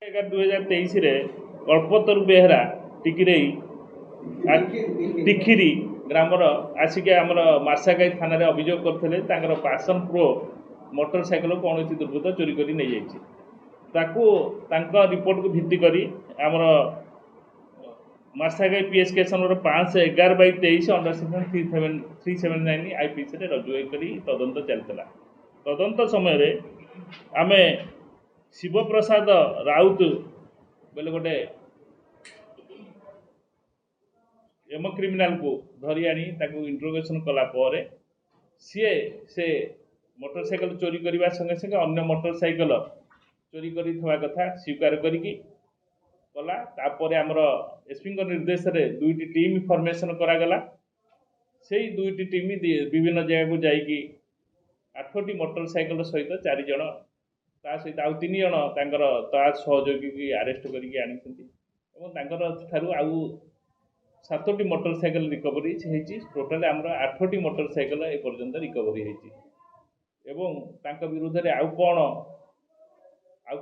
11/2023ରେ କଳ୍ପତରୁ ବେହେରା ଟିକିରେଇ ଟିଖିରି ଗ୍ରାମର ଆସିକି ଆମର ମାର୍ଶାଘାଇ ଥାନାରେ ଅଭିଯୋଗ କରିଥିଲେ, ତାଙ୍କର ପାସନ୍ ପ୍ରୋ ମୋଟର ସାଇକେଲ କୌଣସି ଦୁର୍ବୃତ୍ତ ଚୋରି କରି ନେଇଯାଇଛି। ତାକୁ ତାଙ୍କ ରିପୋର୍ଟକୁ ଭିତ୍ତି କରି ଆମର Marshaghai PS case number 511/23 under section 379 ଆଇପିସିରେ ରୁଜୁ କରି ତଦନ୍ତ ଚାଲିଥିଲା। ତଦନ୍ତ ସମୟରେ ଆମେ ଶିବପ୍ରସାଦ ରାଉତ ବୋଲେ ଗୋଟେ ଏମ କ୍ରିମିନାଲକୁ ଧରି ଆଣି ତାକୁ ଇଣ୍ଟ୍ରୋଗେସନ୍ କଲା ପରେ ସିଏ ସେ ମୋଟର ସାଇକେଲ ଚୋରି କରିବା ସଙ୍ଗେ ସଙ୍ଗେ ଅନ୍ୟ ମୋଟର ସାଇକେଲ ଚୋରି କରିଥିବା କଥା ସ୍ୱୀକାର କରିକି କଲା। ତାପରେ ଆମର ଏସ୍ପିଙ୍କ ନିର୍ଦ୍ଦେଶରେ ଦୁଇଟି ଟିମ୍ ଫର୍ମେସନ୍ କରାଗଲା। ସେଇ ଦୁଇଟି ଟିମ୍ ବିଭିନ୍ନ ଜାଗାକୁ ଯାଇକି ଆଠଟି ମୋଟର ସାଇକେଲ ସହିତ ଚାରି ଜଣ, ତା ସହିତ ଆଉ ତିନି ଜଣ ତାଙ୍କର ତା ସହଯୋଗୀକି ଆରେଷ୍ଟ କରିକି ଆଣିଛନ୍ତି ଏବଂ ତାଙ୍କର ଠାରୁ ଆଉ ସାତୋଟି ମୋଟର ସାଇକେଲ ରିକଭରି ହେଇଛି। ଟୋଟାଲି ଆମର ଆଠଟି ମୋଟର ସାଇକେଲ ଏପର୍ଯ୍ୟନ୍ତ ରିକଭରି ହେଇଛି ଏବଂ ତାଙ୍କ ବିରୁଦ୍ଧରେ ଆଉ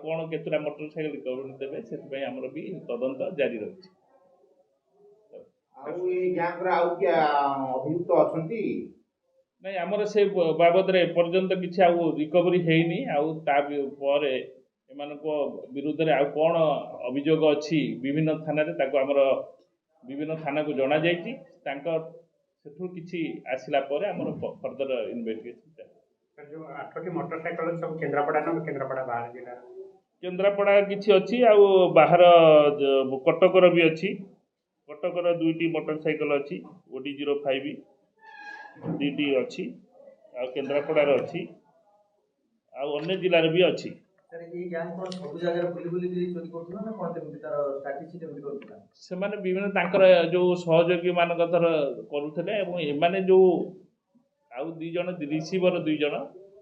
କ'ଣ କେତେଟା ମୋଟର ସାଇକେଲ ରିକଭରି ଦେବେ, ସେଥିପାଇଁ ଆମର ବି ତଦନ୍ତ ଜାରି ରହିଛି। ଆଉ ଏଇ ଗ୍ୟାଙ୍ଗର ଆଉ କିଏ ଅଭିଯୁକ୍ତ ଅଛନ୍ତି? ନାଇଁ, ଆମର ସେ ବାବଦରେ ଏପର୍ଯ୍ୟନ୍ତ କିଛି ଆଉ ରିକଭରି ହେଇନି। ଆଉ ତା ପରେ ଏମାନଙ୍କ ବିରୁଦ୍ଧରେ ଆଉ କ'ଣ ଅଭିଯୋଗ ଅଛି ବିଭିନ୍ନ ଥାନାରେ, ତାକୁ ଆମର ବିଭିନ୍ନ ଥାନାକୁ ଜଣାଯାଇଛି। ତାଙ୍କ ସେଠୁ କିଛି ଆସିଲା ପରେ ଆମର ଫର୍ଦର ଇନଭେଷ୍ଟିଗେସନ୍ ଚାଲିବ। ସାର୍, ଯୋଉ ଆଠଟି ମୋଟର ସାଇକେଲ ସବୁ କେନ୍ଦ୍ରାପଡ଼ା ନା କେନ୍ଦ୍ରାପଡ଼ା ବାହାର ଜିଲ୍ଲାର? କେନ୍ଦ୍ରାପଡ଼ା କିଛି ଅଛି, ଆଉ ବାହାର କଟକର ବି ଅଛି। କଟକର ଦୁଇଟି ମୋଟର ସାଇକେଲ ଅଛି, ଓଡି 05 ଦୁଇଟି ଅଛି, ଆଉ କେନ୍ଦ୍ରାପଡ଼ାର ଅଛି, ଆଉ ଅନ୍ୟ ଜିଲ୍ଲାରେ ବି ଅଛି। ସାର୍, ଏଇ ଗ୍ୟାଙ୍ଗ କ'ଣ ସବୁ ଜାଗାରେ ବୁଲି ବୁଲିକି ଚୋରି କରୁଥିଲା ନା କ'ଣ କେମିତି, ତାର ଷ୍ଟ୍ରାଟେଜି କେମିତି କରୁଥିଲା? ସେମାନେ ବିଭିନ୍ନ ତାଙ୍କର ଯେଉଁ ସହଯୋଗୀ ମାନଙ୍କ ଧର କରୁଥିଲେ ଏବଂ ଏମାନେ ଯେଉଁ ଆଉ ଦୁଇ ଜଣ ରିସିଭର ଦୁଇ ଜଣ,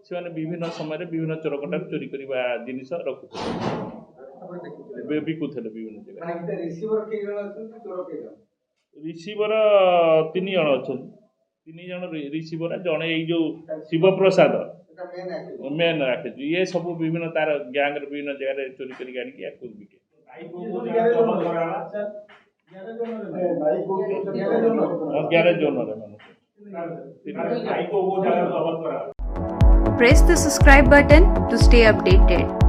ସେମାନେ ବିଭିନ୍ନ ସମୟରେ ବିଭିନ୍ନ ଚୋରକଟାରୁ ଚୋରି କରିବା ଜିନିଷ ରଖୁଥିଲେ। ତାପରେ ବିକୁଥିଲେ? ବିକୁଥିଲେ ବିଭିନ୍ନ ଜାଗାରେ। ମାନେ ଏତେ ରିସିଭର କେଇ ଜଣ ଅଛନ୍ତି, ଚୋର କେଇ ଜଣ? ରିସିଭର ତିନି ଜଣ ଅଛନ୍ତି। ତିନି ଜଣ ରିସିଭର, ଜଣେ ଏଇ ଯେଉଁ ଶିବପ୍ରସାଦ। ଏଟା ମେନ୍ ଆକ୍ଚୁଆଲି। ମେନ୍ ରାକେଶ। ଇଏ ସବୁ ବିଭିନ୍ନ ତାର ଗ୍ୟାଙ୍ଗର ବିଭିନ୍ନ ଜାଗାରେ ଚୋରି କରିକି ଆଣିକି ୟାକୁ ବିକେ। ବାଇକ୍ କୋଉ କୋଉ ଜାଗାରେ ଜବତ କରାଗଲା? ଗ୍ୟାରେଜ ଓନର ଏମାନଙ୍କୁ। ବାଇକ୍ କୋଉ କୋଉ ଜାଗାରେ ଜବତ କରାଗଲା? Press the subscribe button to stay updated.